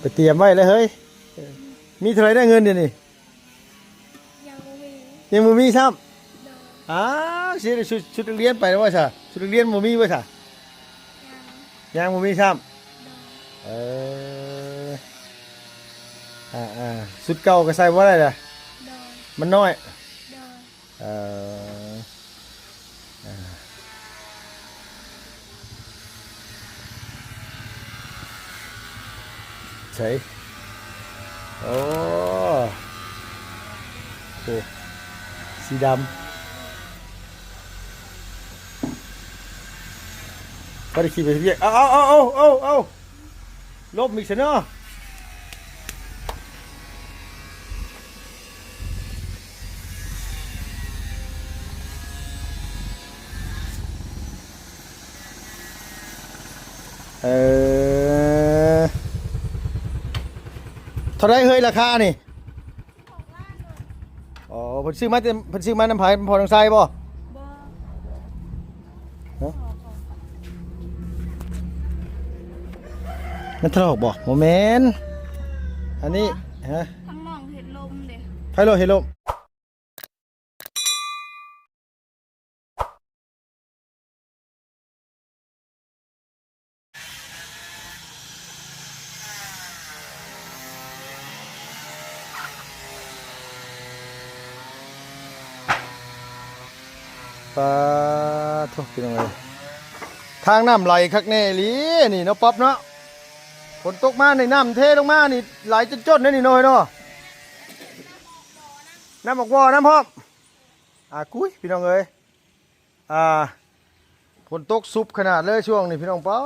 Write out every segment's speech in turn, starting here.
ໄປຕຽມໄວ້ແລ້ວເຮີ້ຍ. ມີເທົ່າໃດໄດ້ເງິນດຽວນີ້? ຍັງບໍ່ມີ ຍັງບໍ່ມີຊ້ຳ. ໂດຍ. ອ້າວ ຊິໄດ້ຊຸດ ຊຸດນັກຮຽນໄປແລ້ວບໍ່ຊະ? ຊຸດນັກຮຽນບໍ່ມີບໍ່ຊະ? ຍັງ ຍັງບໍ່ມີຊ້ຳ. ໂດຍ. ເອີ ອ່າໆ ຊຸດເກົ່າກໍໃສ່ບໍ່ໄດ້ລະ. ໂດຍ. ມັນນ້ອຍ. ໂດຍ. ເອີ ໃສ ໂອ້ ໂອ້ ສີດຳ ບໍ່ໄດ້ຂີ່ໄປວຽກ. ເອົາ ເອົາ ເອົາ ເອົາ ເອົາ ລົ້ມອີກຊະເນາະ. ເອີ ເທົ່າໃດເຮີ້ຍລາຄານີ້? ອໍ ເພິ່ນຊື້ມາແຕ່ ເພິ່ນຊື້ມານຳໃຜ? ນຳພໍ່ທອງໄຊບໍ່? ບໍ່. ຮະ? ມັນທະລອກບໍ່? ບໍ່ແມ່ນ ອັນນີ້ ຮະ? ທາງນ້ອງເຮັດລົມເດ້. ໃຜໂລເຮັດລົມ? ປາໂທ້ ພີ່ນ້ອງເອີຍ ທາງນ້ຳໄຫຼຄັກແນ່ອີ່ຫຼີນີ້ເນາະ ປັອບເນາະ. ຝົນຕົກມານີ້ ນ້ຳເທລົງມານີ້ ໄຫຼຈົນຈົນເດ້ນີ້ເນາະ ເນາະ. ນ້ຳອອກບໍ່ ນ້ຳພ້ອມ. ອາ ກຸ້ຍ ພີ່ນ້ອງເອີຍ ອ່າ ຝົນຕົກຊຸບຂະໜາດເລີຍຊ່ວງນີ້ ພີ່ນ້ອງ. ປ້າ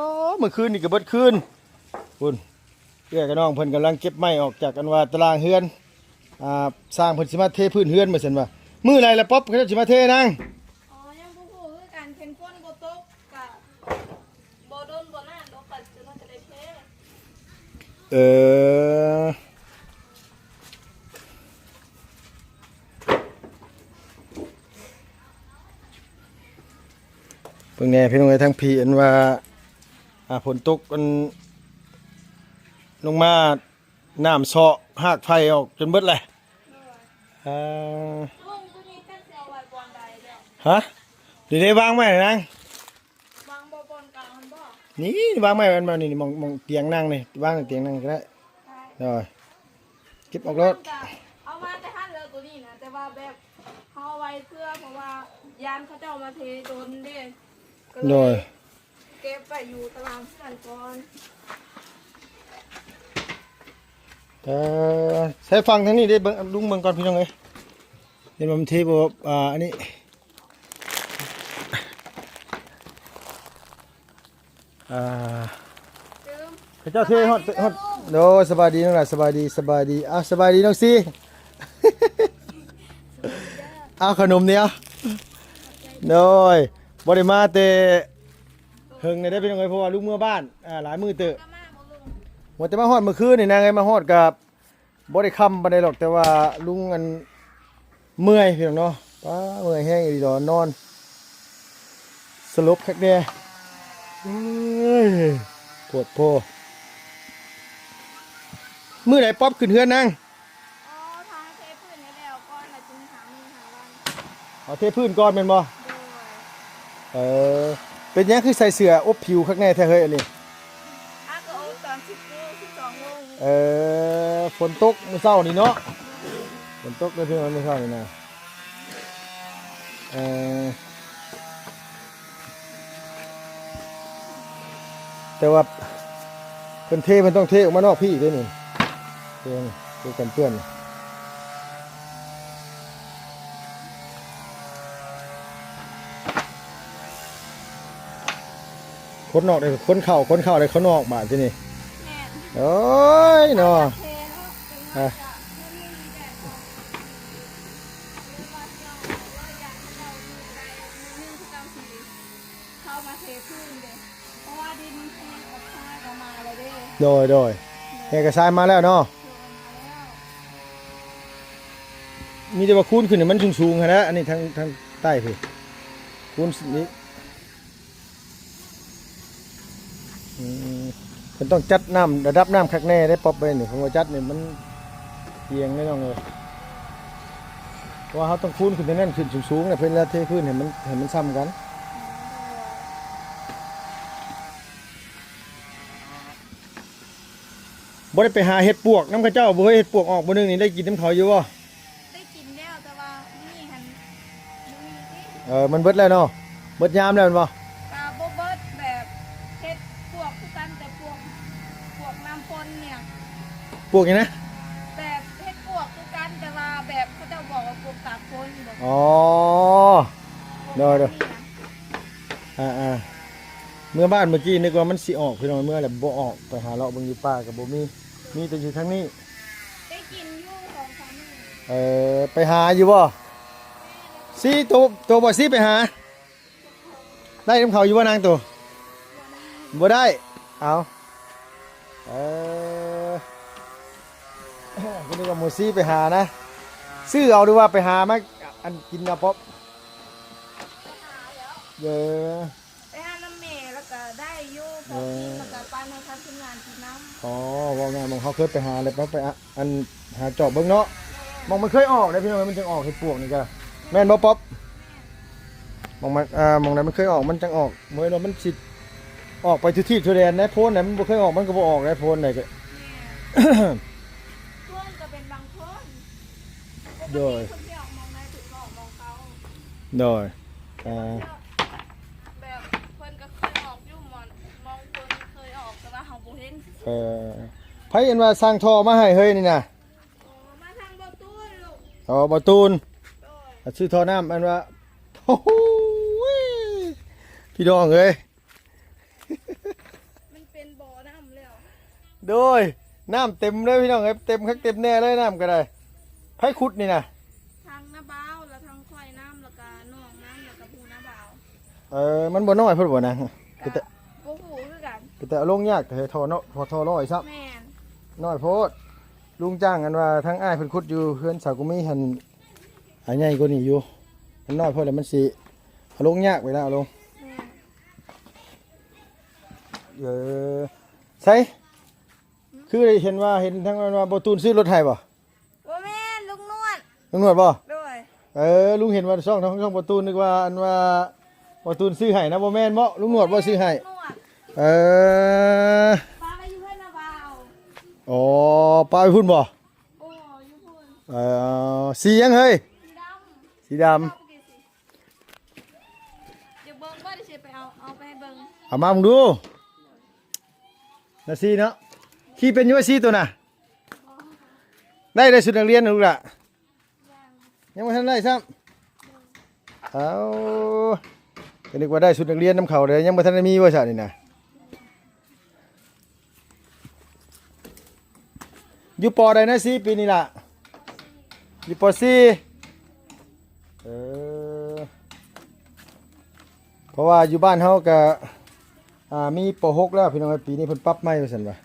ມື້ຄືນນີ້ກໍເບິດຄືນ ພຸ້ນ ເອື້ອຍກັບນ້ອງເພິ່ນກຳລັງເກັບໄມ້ອອກຈາກ ອັນວ່າຕາລາງເຮືອນ. ອ່າ ຊ່າງເພິ່ນຊິມາເທພື້ນເຮືອນ ວ່າຊັ້ນວ່າ. ມື້ໃດລະ ປັອບ ເຂົາເຈົ້າຊິມາເທນາງ? ອໍ ຍັງບໍ່ຮູ້ຄືກັນ ຄັນຝົນບໍ່ຕົກກະ ບໍ່ດົນບໍ່ນານດອກ ກໍຈະ ກໍຈະໄດ້ແທ້. ເອີ ເບິ່ງແດ່ພີ່ນ້ອງເອີຍ ທາງພີ້ ອັນວ່າ ອ່າ ຝົນຕົກ ອັນ ລົງມາ ນ້ຳເຊາະຮາກໄຜ່ອອກຈົນເບິດແຫຼະ. ເອີ ຮະ? ນີ້ໄດ້ວາງໄວ້ນາງ? ວາງບໍ່ບ່ອນກາງຫັ້ນບໍ່? ນີ້ວາງໄວ້ ອັນນີ້ ໝ່ອງ ໝ່ອງຕຽງນັ່ງນີ້ ວາງຕຽງນັ່ງກໍໄດ້. ໄດ້ ໂດຍ ເກັບອອກໂລດ. ເອົາມາແຕ່ຫັ້ນເລີຍ ໂຕນີ້ນະ ແຕ່ວ່າແບບເຮົາເອົາໄວ້ເພື່ອ ເພາະວ່າຢ້ານເຂົາເຈົ້າມາເທດົນເດ້. ໂດຍ ເກັບໄວ້ຢູ່ຕາລາງເຮືອນກ່ອນ. ເອີ ໃສ່ຝັ່ງທາງນີ້ເດ້ ເບິ່ງ ລຸງເບິ່ງກ່ອນ ພີ່ນ້ອງເອີຍ ເຫັນວ່າມັນເທບໍ່ ອ່າ ອັນນີ້ ອ່າ ເຂົາເຈົ້າເທຮອດ ຮອດ. ໂດຍ ສະບາຍດີນ້ອງຫຼ້າ ສະບາຍດີ ສະບາຍດີ. ອ່າ ສະບາຍດີນ້ອງຊີ. ເອົາຂະໜົມນີ້ ເອົາ. ໂດຍ ບໍ່ໄດ້ມາແຕ່ ເຫິງແລ້ວເດ້ພີ່ນ້ອງເອີຍ ເພາະວ່າລຸງເມືອບ້ານ ອ່າ ຫຼາຍມື້ເຕີບ. ວ່າແຕ່ມາຮອດມື້ຄືນນີ້ນາງເອີຍ ມາຮອດກໍບໍ່ໄດ້ຄ່ຳປານໃດດອກ ແຕ່ວ່າລຸງ ອັນ ເມື່ອຍພີ່ນ້ອງເນາະ. ປ້າ ເມື່ອຍແຮງອີ່ຫຼີດອກ ນອນສະຫຼົບຄັກແດ່. ໂອ້ຍ ໂພດໂພ. ມື້ໃດປັອບຂຶ້ນເຮືອນນາງ? ອໍ ຖ້າໃຫ້ເທພື້ນໃຫ້ແລ້ວກ່ອນ ແລ້ວຈຶ່ງຫາມື້ຫາວັນ. ອໍ ເທພື້ນກ່ອນແມ່ນບໍ່? ໂດຍ. ເອີ ເປັນຫຍັງຄືໃສ່ເສື້ອອົບຜິວຄັກແນ່ແທ້ເຮີ້ຍ ອັນນີ້? ອາ ກໍອົບຕອນສິບໂມງ ສິບສອງໂມງ. ເອີ ຝົນຕົກມື້ເຊົ້ານີ້ເນາະ. ໂດຍ. ຝົນຕົກເດີພີ່ນ້ອງ ມື້ເຊົ້ານີ້ນະ. ເອີ ແຕ່ວ່າເພິ່ນເທ ເພິ່ນຕ້ອງເທອອກມານອກພີ້ເດ້ນີ້ ເທນີ້ ເທກັນເປື້ອນ. ຄົນນອກເດ້ ຄົນເຂົ້າ ຄົນເຂົ້າເດ້ ຄົນນອກບາດທີນີ້. ແມ່ນ. ໂອ້ຍເນາະ. ເທເນາະ ເປັນ ອ່ະ ວ່າຈະ ເພິ່ນມີແບບ ເລີຍວ່າຊິເອົາ ວ່າຢ້ານເຂົາເຈົ້າຢູ່ໄດ້ມື້ໜຶ່ງ ເຂົາເຈົ້າຊິເຂົ້າມາເທພື້ນເດ້ ເພາະວ່າດິນແຮງກັບຊາຍກໍມາແລ້ວເດ້. ໂດຍ ໂດຍ ໂດຍ ແຮງກັບຊາຍມາແລ້ວເນາະ. ໂດຍ ມາແລ້ວ. ມີແຕ່ວ່າຄູນຂຶ້ນໃຫ້ມັນສູງໆຫັ້ນແຫຼະ ອັນນີ້ທາງ ທາງໃຕ້ພຸ້ນ ຄູນນີ້. ອືມ ເພິ່ນຕ້ອງຈັດນ້ຳ ລະດັບນ້ຳຄັກແນ່ເດ້ ປັອບໄປນີ້ ເພາະວ່າຈັດນີ້ມັນອຽງເດ້ນ້ອງເອີຍ. ເພາະວ່າເຮົາຕ້ອງຄູນຂຶ້ນທາງນັ້ນ ຂຶ້ນສູງໆ ແລ້ວເພິ່ນລະເທພື້ນໃຫ້ມັນ ໃຫ້ມັນຊ່ຳກັນ. ບໍ່ໄດ້ໄປຫາເຫັດປວກນຳເຂົາເຈົ້າບໍ່? ເຮີ້ຍ ເຫັດປວກອອກມື້ໜຶ່ງນີ້ ໄດ້ກິນນຳເຂົາຢູ່ບໍ່? ໄດ້ກິນແລ້ວ ແຕ່ວ່າມື້ນີ້ຫັ້ນບໍ່ມີຕິ. ເອີ ມັນເບິດແລ້ວເນາະ ເບິດຍາມແລ້ວແມ່ນບໍ່? ກະບໍ່ເບິດ ແບບເຫັດປວກຄືກັນ ແຕ່ປວກ ປວກນ້ຳຝົນນີ້. ປວກຫຍັງນະ? ແບບເຫັດປວກຄືກັນ ແຕ່ວ່າແບບເຂົາເຈົ້າບອກວ່າປວກຕາກຝົນບໍ? ອໍ ໂດຍໆ ອາໆ ເມືອບ້ານມື້ກີ້ນຶກວ່າມັນຊິອອກ ພີ່ນ້ອງ ເມືອແລ້ວບໍ່ອອກ ໄປຫາເລາະເບິ່ງຢູ່ປ່າກໍບໍ່ມີ ມີແຕ່ຢູ່ທາງນີ້. ໄດ້ກິນຢູ່ສອງສາມມື້. ເອີ ໄປຫາຢູ່ບໍ່? ຊີ້ໂຕ ໂຕບໍ່ຊີ້ໄປຫາ ໄດ້ນຳເຂົາຢູ່ບໍ່ນາງໂຕ? ບໍ່ໄດ້. ເອົາ ເອີ ກໍນຶກວ່າໝູຊີໄປຫານະ ຊື້ເອົາ ຫຼືວ່າໄປຫາມາ ອັນ ກິນເອົາປອບ? ໄປຫາແລ້ວ ເອີ ໄປຫານຳແມ່ ແລ້ວກໍໄດ້ຢູ່ ພໍກິນ ເອີ ແລ້ວກໍປັນໃຫ້ທາງທີມງານກິນນຳ. ອໍ ເວົ້າງ່າຍ ໝ່ອງເຮົາເຄີຍໄປຫາ ແລ້ວໄປ ອັນ ຫາຈອບເບິ່ງເນາະ. ແມ່ນ ໝ່ອງມັນເຄີຍອອກເດ້ພີ່ນ້ອງ ມັນຈຶ່ງອອກເຫັດປວກນີ້ກະ ແມ່ນບໍ່ປອບ? ແມ່ນ ໝ່ອງມັນ ເອີ ໝ່ອງໃດມັນເຄີຍອອກ ມັນຈັ່ງອອກ ບໍ່ແມ່ນວ່າມັນຊິອອກໄປທົ່ວທີບທົ່ວແດນໃດ ໂພນໃດມັນບໍ່ເຄີຍອອກ ມັນກໍບໍ່ອອກໃດ ໂພນໃດກໍ ແມ່ນ ໂພນກໍເປັນບາງໂພນ. ໂດຍ ຄົນທີ່ອອກໝ່ອງໃດເພິ່ນກໍອອກໝ່ອງເກົ່າ. ໂດຍ ອ່າ ແບບເພິ່ນກໍເຄີຍອອກຢູ່ໝ່ອງ ໝ່ອງເພິ່ນເຄີຍອອກ ແຕ່ວ່າເຮົາບໍ່ເຫັນ. ເອີ ໃຜອັນວ່າສັ່ງທໍ່ມາໃຫ້ເຮີ້ຍນີ້ນະ? ໂອ້ ມາທາງບໍ່ຕູນລູກ. ອໍ ບໍ່ຕູນ. ໂດຍ ຊື້ທໍ່ນ້ຳ ອັນວ່າ ໂອ້ໂຫ ພີ່ນ້ອງເອີຍ ມັນເປັນບໍ່ນ້ຳແລ້ວ. ໂດຍ ນ້ຳເຕັມເລີຍພີ່ນ້ອງເອີຍ ເຕັມຄັກເຕັມແນ່ເລີຍ ນ້ຳກໍໄດ້. ໃຜຂຸດນີ້ນະ? ທັງນ້າບ່າວ ແລ້ວທັງຂ້ອຍນຳ ແລ້ວກໍນ້ອງນຳ ແລ້ວກໍຜູ້ນ້າບ່າວ. ເອີ ມັນບໍ່ນ້ອຍໂພດບໍ່ນາງ? ກໍບໍ່ຮູ້ຄືກັນ ເປັນຕາເອົາລົງຍາກແທ້ ທໍ່ເນາະ ພໍທໍ່ນ້ອຍຊ້ຳ. ແມ່ນ ນ້ອຍໂພດ. ລຸງຈ້າງ ອັນວ່າທາງອ້າຍເພິ່ນຂຸດຢູ່ເຮືອນສາວກຸມີຫັ້ນ ອາ ໃຫຍ່ກວ່ານີ້ຢູ່ ມັນນ້ອຍໂພດ ແລ້ວມັນຊິເອົາລົງຍາກເວລາເອົາລົງ. ແມ່ນ ເອີ ໃສ ຄືໄດ້ເຫັນວ່າ ເຫັນທາງ ອັນວ່າ ບໍ່ຕູນຊື້ລົດໃຫ້ບໍ່? ບໍ່ແມ່ນ ລຸງນວດ. ລຸງນວດບໍ່? ໂດຍ ເອີ ລຸງເຫັນວ່າຊ່ອງ ທາງຊ່ອງບໍ່ຕູນ ນຶກວ່າ ອັນວ່າ ບໍ່ຕູນຊື້ໃຫ້ນະ ບໍ່ແມ່ນບໍ່? ລຸງນວດບໍ່ຊື້ໃຫ້? ນວດ ເອີ ປະໄວ້ຢູ່ເຮືອນນ້າບ່າວ. ອໍ ປະໄວ້ພຸ້ນບໍ່? ບໍ່ ຢູ່ພຸ້ນ. ເອີ ສີຫຍັງເຮີ້ຍ? ສີດຳ. ສີດຳ. ຢາກເບິ່ງບໍ່? ດຽວຊິໄປເອົາ ເອົາໄປໃຫ້ເບິ່ງ. ເອົາມາເບິ່ງດູ ນາຊີເນາະ. ຂີ່ເປັນຢູ່ບໍ່ ສີໂຕນະ? ໄດ້ ໄດ້ຊຸດນັກຮຽນນະລູກຫຼ້າ? ຍັງ ຍັງບໍ່ທັນໄດ້ຊ້ຳ. ເອົາ ກໍນຶກວ່າໄດ້ຊຸດນັກຮຽນນຳເຂົາເດ້ ຍັງບໍ່ທັນໄດ້ມີບໍ່ຊະນີ້ນະ? ຢູ່ ປໍ ໃດນະຊີ ປີນີ້ລະ? ຢູ່ ປໍ ສີ່. ເອີ ເພາະວ່າຢູ່ບ້ານເຮົາກະ ອ່າ ມີ ປໍ ຫົກ ແລ້ວພີ່ນ້ອງເອີຍ ປີນີ້ເພິ່ນປັບໃໝ່ວ່າຊັ້ນວ່າ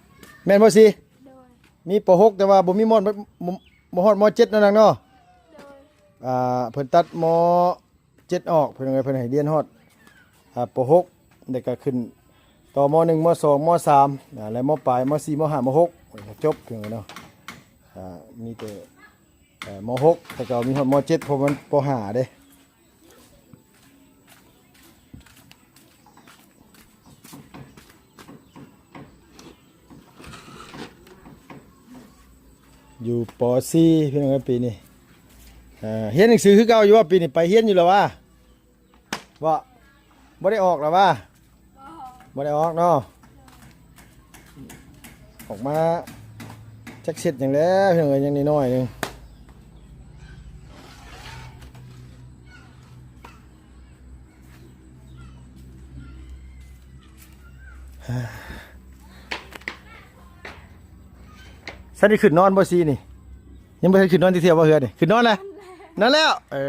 ແມ່ນບໍ່ຊີ? ໂດຍ ມີ ປໍ ຫົກ ແຕ່ວ່າບໍ່ມີມອດ ບໍ່ ບໍ່ຮອດ ມໍ ເຈັດ ເນາະນາງເນາະ. ໂດຍ ອ່າ ເພິ່ນຕັດ ມໍ ເຈັດ ອອກ ພີ່ນ້ອງເອີຍ ເພິ່ນໃຫ້ຮຽນຮອດ ອ່າ ປໍ ຫົກ ແລ້ວກໍຂຶ້ນຕໍ່ ມໍ ໜຶ່ງ ມໍ ສອງ ມໍ ສາມ ອ່າ ແລະ ມໍ ປາຍ ມໍ ສີ່ ມໍ ຫ້າ ມໍ ຫົກ ຈົບ ພີ່ນ້ອງເອີຍເນາະ. ອ່າ ມີແຕ່ ເອີ ມໍ ຫົກ ແຕ່ກໍມີຮອດ ມໍ ເຈັດ ເພາະມັນ ປໍ ຫ້າ ເດ້. ຢູ່ ປໍ ສີ່ ພີ່ນ້ອງເອີຍ ປີນີ້ ເອີ ຮຽນໜັງສືຄືເກົ່າຢູ່ບໍ່? ປີນີ້ໄປຮຽນຢູ່ແລ້ວຫວາ? ບໍ່ ບໍ່ໄດ້ອອກແລ້ວຫວາ? ບໍ່ ບໍ່ໄດ້ອອກເນາະ. ອອກມາຈັກເຮັດຫຍັງແລ້ວ ພີ່ນ້ອງເອີຍ ຍັງນ້ອຍໆໜຶ່ງ. ຊັ້ນໄດ້ຂຶ້ນນອນບໍ່ ຊີນີ້? ຍັງບໍ່ທັນຂຶ້ນນອນຈັກເທື່ອບໍ່ ເຮືອນີ້? ຂຶ້ນນອນແລ້ວ? ນອນແລ້ວ. ເອີ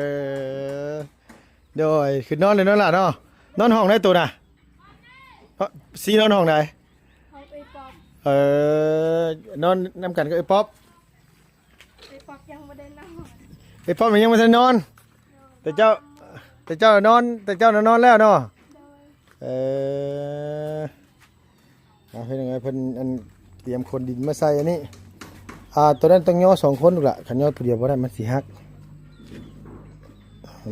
ໂດຍ ຂຶ້ນນອນແລ້ວເນາະຫຼ້າເນາະ. ນອນຫ້ອງໃດໂຕນະ? ຊີນອນຫ້ອງໃດ? ຫ້ອງເອື້ອຍປອບ. ເອີ ນອນນຳກັນກັບເອື້ອຍປອບ. ເອື້ອຍປອບຍັງບໍ່ໄດ້ນອນ. ເອື້ອຍປອບຍັງບໍ່ທັນນອນ. ໂດຍ ແຕ່ເຈົ້າ ແຕ່ເຈົ້ານອນ ແຕ່ເຈົ້ານະນອນແລ້ວເນາະ. ໂດຍ ເອີ ເອົາ ເຮັດຫຍັງ ເພິ່ນ ອັນ ຕຽມຂົນດິນມາໃສ່ອັນນີ້. ອ່າ ຕົວນັ້ນຕ້ອງຍໍສອງຄົນລູກຫຼະ ຄັນຍໍຜູ້ດຽວບໍ່ໄດ້ ມັນຊິຫັກ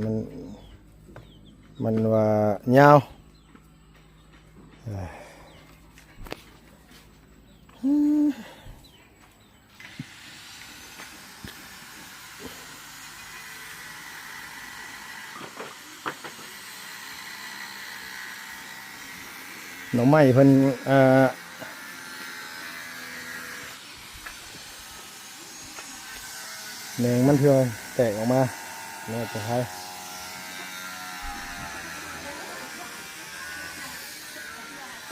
ມັນ ມັນວ່າຍາວ. ໜໍ່ໄມ້ເພິ່ນ ອ່າ ແໜງມັນເທື່ອແຕກອອກມາ ແລ້ວຈະຂາຍ.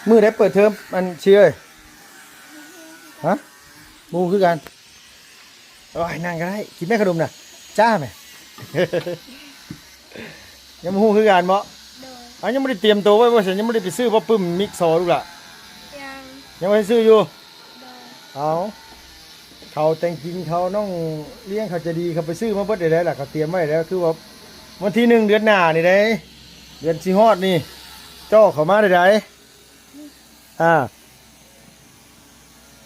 ມື້ໃດເປີດເທີມ ອັນ ຊິເອີຍ? ຮະ? ບໍ່ຮູ້ຄືກັນ. ໂອ້ຍ ນັ່ງກໍໄດ້ ກິນແມ່ຂະໜົມນະ ຈ້າແມ່. ຍັງບໍ່ຮູ້ຄືກັນເບາະ? ໂດຍ. ອ້າວ ຍັງບໍ່ໄດ້ຕຽມໂຕໄວ້ບໍ່ຊັ້ນ? ຍັງບໍ່ໄດ້ໄປຊື້ບໍ່ປຶ້ມມິກຊໍລູກຫຼະ? ຍັງ. ຍັງບໍ່ໄດ້ຊື້ຢູ່? ໂດຍ. ເອົາ ເຂົາແຕ່ງກິນ ເຂົານ້ອງລ້ຽງ ເຂົາໃຈດີ ເຂົາໄປຊື້ມາເບິດໄດ້ແລ້ວ ເຂົາຕຽມໄວ້ແລ້ວ. ຄືວ່າວັນທີໜຶ່ງເດືອນໜ້ານີ້ເດ້ ເດືອນຊິຮອດນີ້ ເຈົ້າເຂົ້າມາໄດ້ໃດ. ອ່າ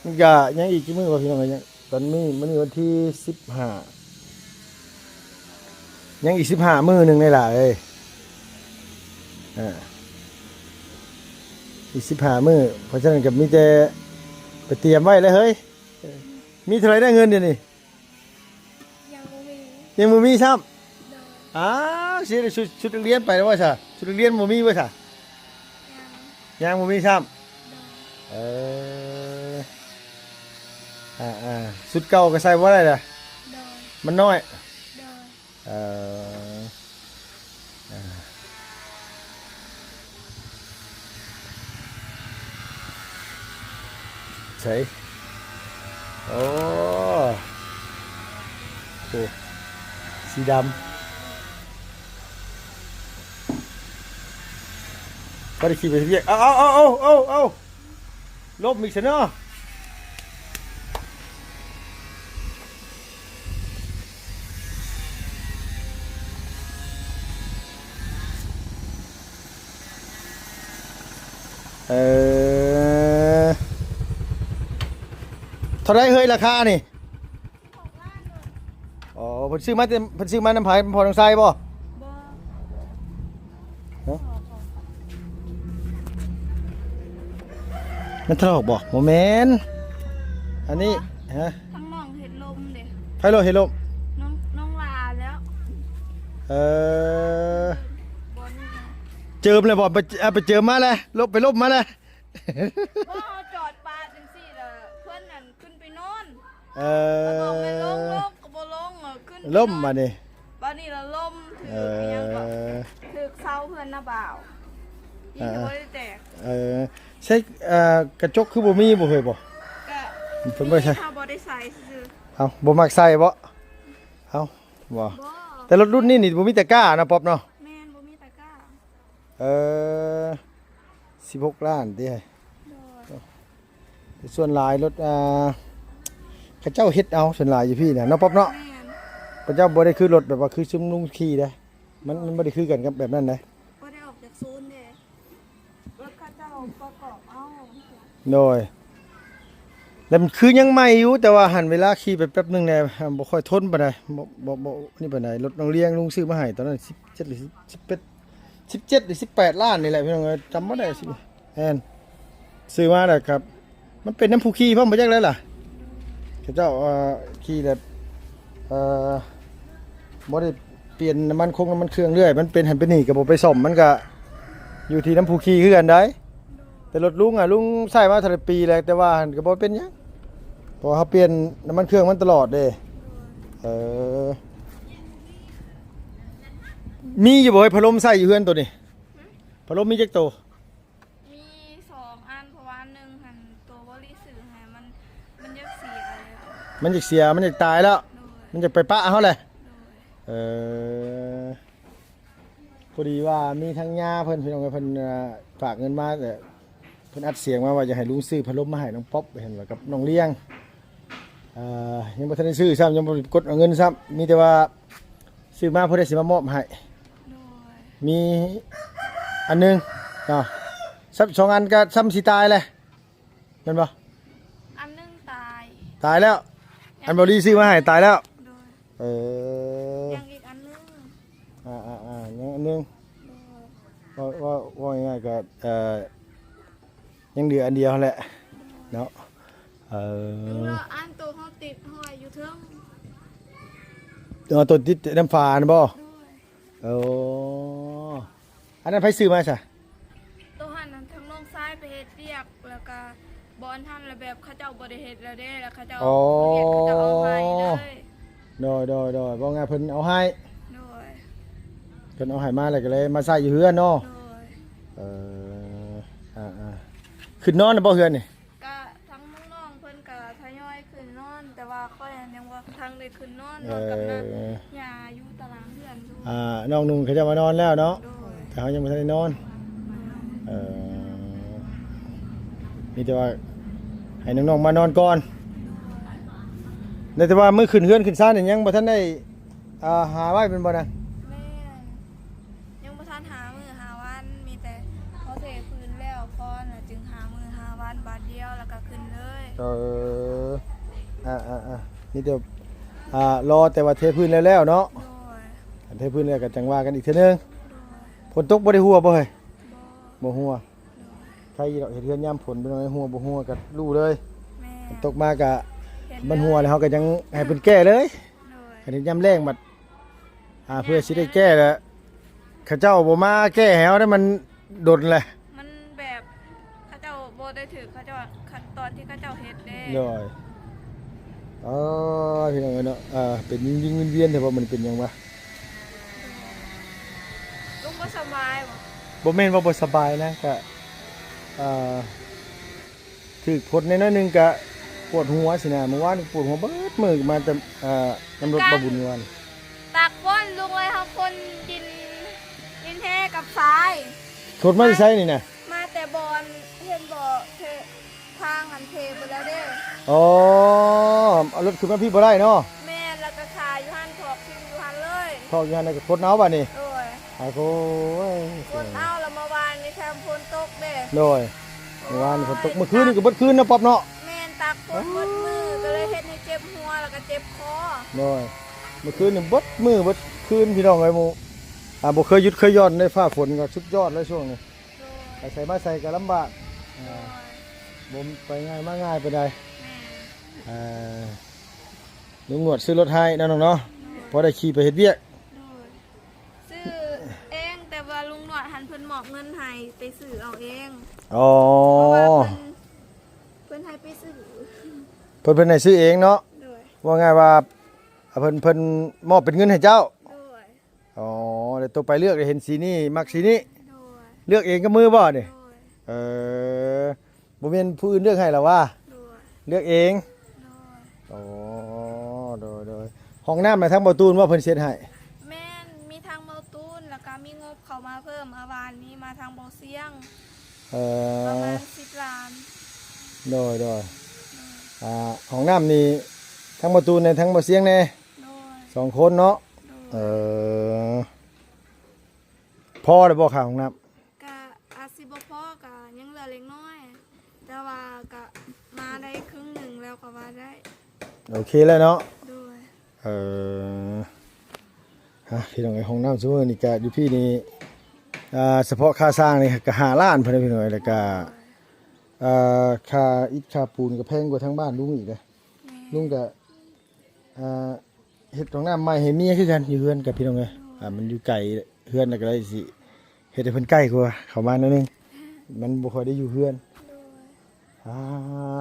ມັນກະຍັງອີກຈັກມື້ວະພີ່ນ້ອງເອີຍ? ຍັງ ຕອນນີ້ ມື້ນີ້ວັນທີສິບຫ້າ ຍັງອີກສິບຫ້າມື້ໜຶ່ງນີ້ລະເອີຍ. ອ່າ ອີກສິບຫ້າມື້ ເພາະສະນັ້ນກໍມີແຕ່ໄປຕຽມໄວ້ແຫຼະເຮີ້ຍ. ມີເທົ່າໃດໄດ້ເງິນດຽວນີ້? ຍັງບໍ່ມີ ຍັງບໍ່ມີຊ້ຳ. ໂດຍ. ອ້າວ ຊິໄດ້ຊຸດ ຊຸດນັກຮຽນໄປແລ້ວບໍ່ຊະ? ຊຸດນັກຮຽນບໍ່ມີບໍ່ຊະ? ຍັງ ຍັງບໍ່ມີຊ້ຳ. ໂດຍ. ເອີ ອ່າໆ ຊຸດເກົ່າກໍໃສ່ບໍ່ໄດ້ລະ. ໂດຍ. ມັນນ້ອຍ. ໂດຍ. ເອີ ອ່າ ໃສ ໂອ້ ໂອ້ ສີດຳ ບໍ່ໄດ້ຂີ່ໄປເຮັດວຽກ. ເອົາ ເອົາ ເອົາ ເອົາ ເອົາ ເອົາ ລົ້ມອີກຊະເນາະ. ເອີ ເທົ່າໃດເຮີ້ຍລາຄານີ້? ອໍ ເພິ່ນຊື້ມາແຕ່ ເພິ່ນຊື້ມານຳໃຜ? ນຳພໍ່ນ້ອງໄຊບໍ່? ບໍ່. ຮະ? ແມ່ນທະລອກບໍ່? ບໍ່ແມ່ນ ອັນນີ້ ຮະ? ທາງນ້ອງເຮັດລົມເດ້. ໃຜໂລດເຮັດລົມ? ນ້ອງ ນ້ອງລາແລ້ວ. ເອີ ບໍ່ນີ້ນະ ເຈີມແລ້ວບໍ່? ໄປ ເອົາໄປເຈີມມາແລ້ວ ລົບ ໄປລົບມາແລ້ວ. ບໍ່ ເຮົາຈອດປາດຈັ່ງຊີ້ລະ ເພິ່ນນັ້ນຂຶ້ນໄປນອນ. ເອີ ແລ້ວກໍແມ່ນລົງ ລົງກໍບໍ່ລົງ ເອີ ຂຶ້ນໄປນອນ ລົ້ມບາດນີ້. ບາດນີ້ລະລົ້ມ ຖືກ ເອີ ອີ່ຫຍັງກໍ ຖືກເສົາເຮືອນນ້າບ່າວ ອີ່ຫຍັງ ເອີ ບໍ່ໄດ້ແຕກ. ເອີ ໃສ່ ເອີ ກະຈົກຄືບໍ່ມີບໍ່ເຮີ້ຍບໍ່? ກະ ເພິ່ນບໍ່ໃສ່ ເຮົາບໍ່ໄດ້ໃສ່ຊື່ໆ. ເອົ້າ ບໍ່ມັກໃສ່ບໍ່? ເອົ້າ ບໍ່ ບໍ່ ແຕ່ລົດລຸ້ນນີ້ນີ້ບໍ່ມີຕະກ້າເນາະ ປັອບເນາະ? ແມ່ນ ບໍ່ມີຕະກ້າ. ເອີ ສິບຫົກລ້ານຕິ. ໂດຍ. ສ່ວນຫຼາຍລົດ ອ່າ ເຂົາເຈົ້າເຮັດເອົາ ສ່ວນຫຼາຍຢູ່ພີ້ນະເນາະ ປັອບເນາະ? ແມ່ນ. ເຂົາເຈົ້າບໍ່ໄດ້ຄືລົດແບບວ່າຄືຊຸມລຸງຂີ່ເດ້ ມັນ ມັນບໍ່ໄດ້ຄືກັນກັບແບບນັ້ນເດ້ ບໍ່ໄດ້ອອກຈາກສູນເດ້ ລົດເຂົາເຈົ້າປະກອບເອົາ. ໂດຍ. ແລ້ວມັນຄືຍັງໃໝ່ຢູ່ ແຕ່ວ່າຫັ້ນເວລາຂີ່ໄປແປັບໜຶ່ງແດ່ ບໍ່ຄ່ອຍທົນປານໃດ ບໍ່ ບໍ່ ບໍ່ນີ້ປານໃດ. ລົດນ້ອງລ້ຽງ ລຸງຊື້ມາໃຫ້ຕອນນັ້ນ ສິບເຈັດ ຫຼື ສິບແປດ ສິບເຈັດ ຫຼື ສິບແປດລ້ານນີ້ແຫຼະ ພີ່ນ້ອງເອີຍ ຈຳບໍ່ໄດ້. ແມ່ນ ຊື້ມາແລ້ວຄັບ ມັນເປັນນຳຜູ້ຂີ່ພ້ອມ ບໍ່ຈັກແລ້ວລະ ເຂົາເຈົ້າ ເອີ ຂີ່ແບບ ເອີ ບໍ່ໄດ້ປ່ຽນນ້ຳມັນຄົງນ້ຳມັນເຄື່ອງເລື້ອຍ ມັນເປັນຫັ້ນເປັນນີ້ ກໍບໍ່ໄປສ້ອມ ມັນກະຢູ່ທີ່ນຳຜູ້ຂີ່ຄືກັນໃດ. ແຕ່ລົດລຸງອະ ລຸງໃຊ້ມາເທົ່າໃດປີແລ້ວ ແຕ່ວ່າຫັ້ນກໍບໍ່ເປັນຫຍັງ ເພາະວ່າເຮົາປ່ຽນນ້ຳມັນເຄື່ອງມັນຕະຫຼອດເດ້. ເອີ ມີຢູ່ບໍ່ເຮີ້ຍ ພັດລົມໃຊ້ຢູ່ເຮືອນໂຕນີ້? ຫຶ? ພັດລົມມີຈັກໂຕ? ມີສອງອັນ ເພາະວ່າອັນໜຶ່ງຫັ້ນ ໂຕບໍລິຊື້ໃຫ້ ມັນ ມັນຢາກເສຍແລ້ວ ມັນຢາກເສຍ ມັນຢາກຕາຍແລ້ວ. ໂດຍ. ມັນຢາກໄປປະເຮົາແຫຼະ. ໂດຍ. ເອີ ພໍດີວ່າມີທາງຍາເພິ່ນ ພີ່ນ້ອງເອີຍ ເພິ່ນ ເອີ ຝາກເງິນມາ ແຕ່ເພິ່ນອັດສຽງມາວ່າຢາກໃຫ້ລຸງຊື້ພັດລົມມາໃຫ້ນ້ອງປັອບ ເຫັນວ່າກັບນ້ອງລ້ຽງ. ເອີ ຍັງບໍ່ທັນໄດ້ຊື້ຊ້ຳ ຍັງບໍ່ໄດ້ກົດເອົາເງິນຊ້ຳ ມີແຕ່ວ່າຊື້ມາພໍໄດ້ຊິມາມອບໃຫ້. ໂດຍ. ມີອັນໜຶ່ງເນາະ ຊ້ຳສອງອັນກໍຊ້ຳຊິຕາຍແຫຼະ. ແມ່ນບໍ່? ອັນໜຶ່ງຕາຍ ຕາຍແລ້ວ. ອັນບໍ່ດີຊື້ມາໃຫ້ຕາຍແລ້ວ. ໂດຍ. ເອີ ຍັງອີກອັນໜຶ່ງ. ອ່າໆໆ ຍັງອັນໜຶ່ງ. ໂດຍ. ເວົ້າ ເວົ້າ ເວົ້າງ່າຍໆ ກໍ ເອີ ຍັງເຫຼືອອັນດຽວຫັ້ນແຫຼະເນາະ. ເອີ ອັນໂຕເຮົາຕິດຫ້ອຍຢູ່ເທິງ. ເອີ ໂຕຕິດນຳຝາຫັ້ນບໍ່? ໂດຍ. ໂອ້ ອັນນັ້ນໃຜຊື້ມາຊະ? ໂຕຫັ້ນນັ້ນ ທາງນ້ອງຊາຍໄປເຮັດວຽກ ແລ້ວກະບ່ອນຫັ້ນລະແບບເຂົາເຈົ້າບໍ່ໄດ້ເຮັດແລ້ວເດ້ ແລ້ວເຂົາເຈົ້າ ອໍ ເຂົາເຈົ້າເອົາໃຫ້ເລີຍ. ໂດຍໆໆ ເວົ້າງ່າຍເພິ່ນເອົາໃຫ້. ໂດຍ. ເພິ່ນເອົາໃຫ້ມາແລ້ວກໍເລີຍມາໃຊ້ຢູ່ເຮືອນເນາະ. ໂດຍ. ເອີ ອ່າໆ ຂຶ້ນນອນແລ້ວບໍ່ເຮືອນນີ້? ກະທາງນ້ອງໆເພິ່ນກະທະຍອຍຂຶ້ນນອນ ແຕ່ວ່າຂ້ອຍຫັ້ນຍັງບໍ່ທັນໄດ້ຂຶ້ນນອນ ນອນກັບ ເອີ ນ້າຍ່າຢູ່ຕາລາງເຮືອນຢູ່. ອ່າ ນ້ອງນຸ່ງເຂົາເຈົ້າມານອນແລ້ວເນາະ. ໂດຍ. ແຕ່ເຮົາຍັງບໍ່ທັນໄດ້ນອນ. ເອີ ມີແຕ່ວ່າໃຫ້ນ້ອງໆມານອນກ່ອນ. ໂດຍ. ແຕ່ວ່າມື້ຂຶ້ນເຮືອນຂຶ້ນຊານນີ້ຍັງບໍ່ທັນໄດ້ ອ່າ ຫາໄວ້ແມ່ນບໍ່ນະ? ແມ່ນ. ຍັງບໍ່ທັນຫາມື້ຫາວັນ ມີແຕ່ພໍເທພື້ນແລ້ວກ່ອນ ແລ້ວຈຶ່ງຫາມື້ຫາວັນບາດດຽວ ແລ້ວກໍຂຶ້ນເລີຍ. ເອີ ອ່າໆໆ ມີແຕ່ ອ່າ ລໍແຕ່ວ່າເທພື້ນແລ້ວໆເນາະ. ໂດຍ. ຄັນເທພື້ນແລ້ວກໍຈັ່ງວ່າກັນອີກເທື່ອໜຶ່ງ. ໂດຍ. ຝົນຕົກບໍ່ໄດ້ຮົ່ວບໍ່ເຮີ້ຍ? ບໍ່. ບໍ່ຮົ່ວ. ໂດຍ. ໃຄຢູ່ດອກ ເຮັດເຮືອນຍາມຝົນ ພີ່ນ້ອງເອີຍ ຮົ່ວບໍ່ຮົ່ວກໍຮູ້ເລີຍ. ແມ່ນ. ຝົນຕົກມາກໍ ເຫັນເລີຍ ມັນຮົ່ວແລ້ວ ເຮົາກໍຍັງໃຫ້ເພິ່ນແກ້ເລີຍ. ໂດຍ. ຄັນເຮັດຍາມແລ້ງບັດ ອ່າ ເພື່ອຊິໄດ້ແກ້ລະ ເຂົາເຈົ້າບໍ່ມາແກ້ໃຫ້ເຮົາໄດ້ ມັນດົນແຫຼະ ມັນແບບເຂົາເຈົ້າບໍ່ໄດ້ຖືກ ເຂົາເຈົ້າ ຂັ້ນຕອນທີ່ເຂົາເຈົ້າເຮັດເດ້. ໂດຍ. ເອີ ພີ່ນ້ອງເອີຍເນາະ ເອີ ເປັນວິງໆວຽນໆແທ້ບໍ່ ມັນເປັນຫຍັງວະ? ລຸງບໍ່ສະບາຍບໍ່? ບໍ່ແມ່ນວ່າບໍ່ສະບາຍນະ ກະ ເອີ ຖືກຝົນແດ່ໜ້ອຍໜຶ່ງກະປວດຫົວຊີ້ນະ. ມື້ວານນີ້ປວດຫົວເບິດມື້ ມາແຕ່ ເອີ ນຳລົດບ່າວບຸນມື້ວານ. ຕາກຝົນ ລຸງເອີຍ ເຮົາຝົນດິນ ດິນແຮ່ກັບຊາຍ. ຂົນມາແຕ່ໃສນີ້ນະ? ມາແຕ່ບ່ອນ ເຫັນບໍ່ ເພ ທາງອັນເພເບິດແລ້ວເດ້. ອໍ ເອົາລົດຂຶ້ນມາພີ້ບໍ່ໄດ້ເນາະ? ແມ່ນ ແລ້ວກໍຄາຢູ່ຫັ້ນ ຖອກຖິ້ມຢູ່ຫັ້ນເລີຍ. ຖອກຢູ່ຫັ້ນ ແລ້ວກໍຂົນເອົາບາດນີ້. ໂດຍ. ອາໂກຍ ຂົນເອົາ ແລ້ວມາວານນີ້ແຖມຝົນຕົກເດ້. ໂດຍ. ເມື່ອວານນີ້ຝົນຕົກ ເມື່ອຄືນນີ້ກໍເບິດຄືນເນາະ ປັອບເນາະ. ແມ່ນ ຕາກຝົນເບິດມື້ ກໍເລີຍເຮັດໃຫ້ເຈັບຫົວ ແລ້ວກໍເຈັບຄໍ. ໂດຍ. ເມື່ອຄືນນີ້ເບິດມື້ເບິດຄືນ ພີ່ນ້ອງເອີຍ ໝູ່ ອ່າ ບໍ່ເຄີຍຢຸດເຄີຍຢ່ອນເດ້. ຟ້າຝົນກໍສຸດຍອດເລີຍຊ່ວງນີ້. ໂດຍ. ໄປໃສມາໃສກໍລຳບາກ. ອ່າ ໂດຍ. ບໍ່ໄປງ່າຍມາງ່າຍປານໃດ. ແມ່ນ. ອ່າ ລຸງໜວດຊື້ລົດໃຫ້ເນາະນ້ອງເນາະ. ໂດຍ. ພໍໄດ້ຂີ່ໄປເຮັດວຽກ. ໂດຍ. ຊື້ເອງ ແຕ່ວ່າລຸງໜວດຫັ້ນເພິ່ນມອບເງິນໃຫ້ໄປຊື້ເອົາເອງ. ອໍ ເພາະວ່າເພິ່ນ ເພິ່ນໃຫ້ໄປຊື້ ເພິ່ນ ເພິ່ນໃຫ້ຊື້ເອງເນາະ. ໂດຍ. ເວົ້າງ່າຍວ່າ ເພິ່ນ ເພິ່ນມອບເປັນເງິນໃຫ້ເຈົ້າ. ໂດຍ. ອໍ ແລ້ວໂຕໄປເລືອກ ເຫັນສີນີ້ ມັກສີນີ້. ໂດຍ. ເລືອກເອງກັບມືບໍ່ນີ້? ໂດຍ. ເອີ ບໍ່ແມ່ນຜູ້ອື່ນເລືອກໃຫ້ລະຫວາ? ໂດຍ. ເລືອກເອງ. ໂດຍ. ໂອ້ ໂດຍໆ. ຫ້ອງນ້ຳນະ ທາງບໍ່ຕູນບໍ່ເພິ່ນເຊັດໃຫ້? ແມ່ນ ມີທາງບໍ່ຕູນ ແລ້ວກໍມີງົບເຂົ້າມາເພີ່ມ ອາ ວານນີ້ມາທາງບໍ່ຊຽງ. ເອີ ປະມານສິບລ້ານ. ໂດຍໆ. ໂດຍ. ອ່າ ຫ້ອງນ້ຳນີ້ ທາງບໍ່ຕູນແດ່ ທາງບໍ່ຊຽງແດ່. ໂດຍ. ສອງຄົນເນາະ. ໂດຍ. ເອີ ພໍແລ້ວບໍ່ຄ່າຫ້ອງນ້ຳ? ກະອາດຊິບໍ່ພໍ ກະຍັງເຫຼືອເລັກນ້ອຍ ແຕ່ວ່າກະມາໄດ້ເຄິ່ງໜຶ່ງແລ້ວກໍວ່າໄດ້. ໂອເຄແລ້ວເນາະ. ໂດຍ. ເອີ ຮະ ພີ່ນ້ອງເອີຍ ຫ້ອງນ້ຳຊຸມື້ນີ້ກະຢູ່ພີ້ນີ້ ອ່າ ສະເພາະຄ່າສ້າງນີ້ກະຫ້າລ້ານພຸ້ນເດ້ພີ່ນ້ອງເອີຍ. ແລ້ວກະ ໂດຍ ເອີ ຄ່າອິດຄ່າປູນກະແພງກວ່າທາງບ້ານລຸງອີກເດ້. ແມ່ນ. ລຸງກະ ອ່າ ເຮັດຫ້ອງນ້ຳໃໝ່ໃຫ້ເມຍຄືກັນ ຢູ່ເຮືອນກັບພີ່ນ້ອງເອີຍ. ໂດຍ. ອ່າ ມັນຢູ່ໄກເຮືອນ ແລ້ວກໍເລີຍຊິເຮັດໃຫ້ເພິ່ນໃກ້ກວ່າເຂົ້າມາໜ້ອຍໜຶ່ງ ມັນບໍ່ຄ່ອຍໄດ້ຢູ່ເຮືອນ. ໂດຍ. ອ່າ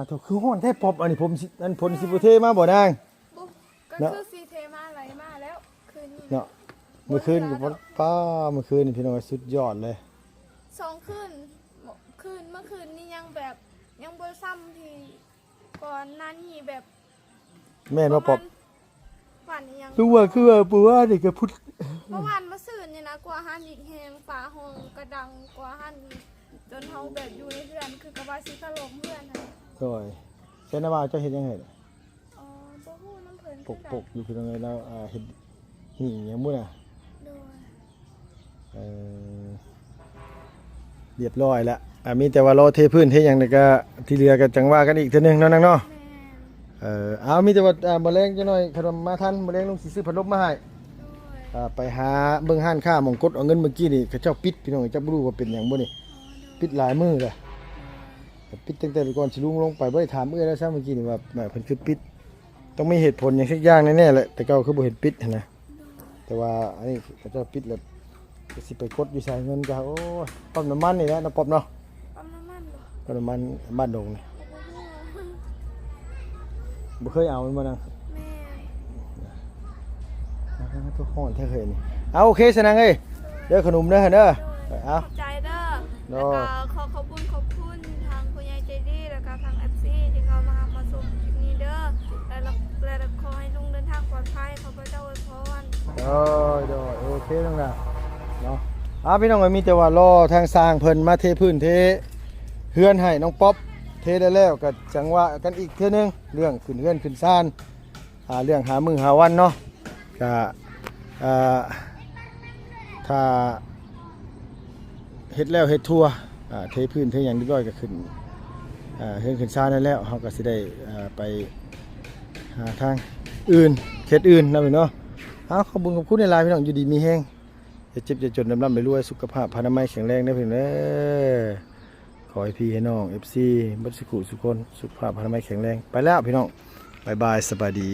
ໂທ້ ຄືຮ້ອນແທ້ປອບ. ອັນນີ້ຜົນຊິ ອັນຝົນຊິບໍ່ເທມາບໍ່ນາງ? ບໍ່ ກໍ ເນາະ ຄືຊິເທມາໄຫຼມາແລ້ວຄືນນີ້ເນາະ. ເມື່ອຄືນກໍ ບໍ່ເຫຼືອແລ້ວ ປ້າ ເມື່ອຄືນນີ້ພີ່ນ້ອງເອີຍ ສຸດຍອດເລີຍ. ສອງຄືນ ຄືນ ເມື່ອຄືນນີ້ຍັງແບບ ຍັງບໍ່ຊ່ຳທີ່ ກ່ອນໜ້ານີ້ແບບ ແມ່ນບໍ່ປອບ? ປະມານ ຫວັນອີ່ຫຍັງ ຄືວ່າ ຄືວ່າ ເມື່ອວານນີ້ກໍພຸດ ເມື່ອວານມາຊືນນີ້ນະ ກວ່າຫັ້ນອີກແຮງ ຟ້າຮ້ອງກະດັງກວ່າຫັ້ນອີກ ຈົນເຮົາແບບຢູ່ໃນເຮືອນ ຄືກັບວ່າຊິຖະຫຼົ່ມເຮືອນຫັ້ນ. ໂດຍ. ແຕ່ນະວ່າເຈົ້າເຮັດຫຍັງໃຫ້? ອໍ ບໍ່ຮູ້ນຳເພິ່ນ ປົກໆຢູ່ພີ່ນ້ອງເອີຍ ລາວ ອ່າ ເຮັດຫີ່ຫຍັງບຸນນະ. ໂດຍ. ເອີ ຮຽບຮ້ອຍແລ້ວ ອ່າ ມີແຕ່ວ່າລໍເທພື້ນເທຫຍັງ ແລ້ວກະທີ່ເຫຼືອກະຈັ່ງວ່າກັນອີກເທື່ອໜຶ່ງເນາະ ນາງເນາະ. ເອີ ເອົາ ມີແຕ່ວ່າ ອ່າ ມື້ແລງຈັກໜ້ອຍ ຄັນວ່າມາທັນ ມື້ແລງລຸງຊິຊື້ພັດລົມມາໃຫ້. ອ່າ ໄປຫາເບິ່ງຮ້ານຄ້າໝ່ອງກົດເອົາເງິນມື້ກີ້ນີ້ ເຂົາເຈົ້າປິດ ພີ່ນ້ອງ. ຈັກບໍ່ຮູ້ວ່າເປັນຫຍັງບໍ່ນີ້ ປິດຫຼາຍມື້ແລ້ວ. ປິດຕັ້ງແຕ່ກ່ອນຊິລຸງລົງໄປ ບໍ່ໄດ້ຖາມເອື້ອຍແລ້ວຊ້ຳ ມື້ກີ້ນີ້ວ່າ ວ່າເພິ່ນຄືປິດ ຕ້ອງມີເຫດຜົນຫຍັງສັກຢ່າງແນ່ໆແຫຼະ ແຕ່ເກົ່າຄືບໍ່ເຫັນປິດຫັ້ນນະ. ແຕ່ວ່າອັນນີ້ເຂົາເຈົ້າປິດແລ້ວ ກໍຊິໄປກົດຢູ່ໃສເງິນກະ ໂອ້ຍ ປ້ຳນ້ຳມັນນີ້ແຫຼະເນາະ ປ້ອມເນາະ. ປ້ຳນ້ຳມັນບໍ່? ປ້ຳນ້ຳມັນບ້ານດົງນີ້ ບໍ່ຮູ້ ບໍ່ເຄີຍເອົາແມ່ນບໍ່ນາງ? ແມ່ນ. ອ່າ ໂທ້ ຮ້ອນແທ້ເຮີ້ຍນີ້. ເອົາ ໂອເຄຊະນາງເອີຍ ເດີ ຂະໜົມເດີ ເດີ ເອົາ ຂອບໃຈເດີ. ໂດຍ ແລ້ວກໍຂໍຂອບຄຸນ ຂອບຄຸນທາງຜູ້ໃຫຍ່ໃຈດີ ແລ້ວກໍທາງເອັຟຊີທີ່ເຂົ້າມາຮັບມາຊົມຄລິບນີ້ເດີ ແລ້ວ ແລ້ວກໍຂໍໃຫ້ລຸງເດີນທາງປອດໄພ ຂອບພະເຈົ້າອວຍພອນ. ໂດຍ ໂດຍ ໂອເຄນ້ອງນາເນາະ. ອ່າ ພີ່ນ້ອງເອີຍ ມີແຕ່ວ່າລໍທາງຊ່າງເພິ່ນມາເທພື້ນເທເຮືອນໃຫ້ນ້ອງປັອບ ເທແລ້ວໆ ກໍຈັ່ງວ່າກັນອີກເທື່ອໜຶ່ງ ເລື່ອງຂຶ້ນເຮືອນຂຶ້ນຊານ ອ່າ ເລື່ອງຫາມື້ຫາວັນເນາະ. ກະ ເອີ ຖ້າເຮັດແລ້ວເຮັດທົ່ວ ອ່າ ເທພື້ນເທຫຍັງຮຽບຮ້ອຍກະຂຶ້ນ ອ່າ ເຮືອນຂຶ້ນຊານນັ້ນແລ້ວ ເຮົາກະຊິໄດ້ ອ່າ ໄປຫາທາງອື່ນ ເຂດອື່ນນະພີ່ນ້ອງເນາະ. ເອົາ ຂອບບຸນຂອບຄຸນຫຼາຍໆ ພີ່ນ້ອງ ຢູ່ດີມີແຮງ ຢ່າເຈັບຢ່າຈົນ ລ່ຳໆລວຍໆ ສຸຂະພາບພະນາໄມແຂງແຮງເດີພີ່ນ້ອງເດີ. ຂໍໃຫ້ພີ່ໃຫ້ນ້ອງ ເອັຟຊີ ເບິດສຸຂູສຸຄົນ ສຸຂະພາບພະນາໄມແຂງແຮງ. ໄປແລ້ວພີ່ນ້ອງ ບາຍບາຍ ສະບາຍດີ.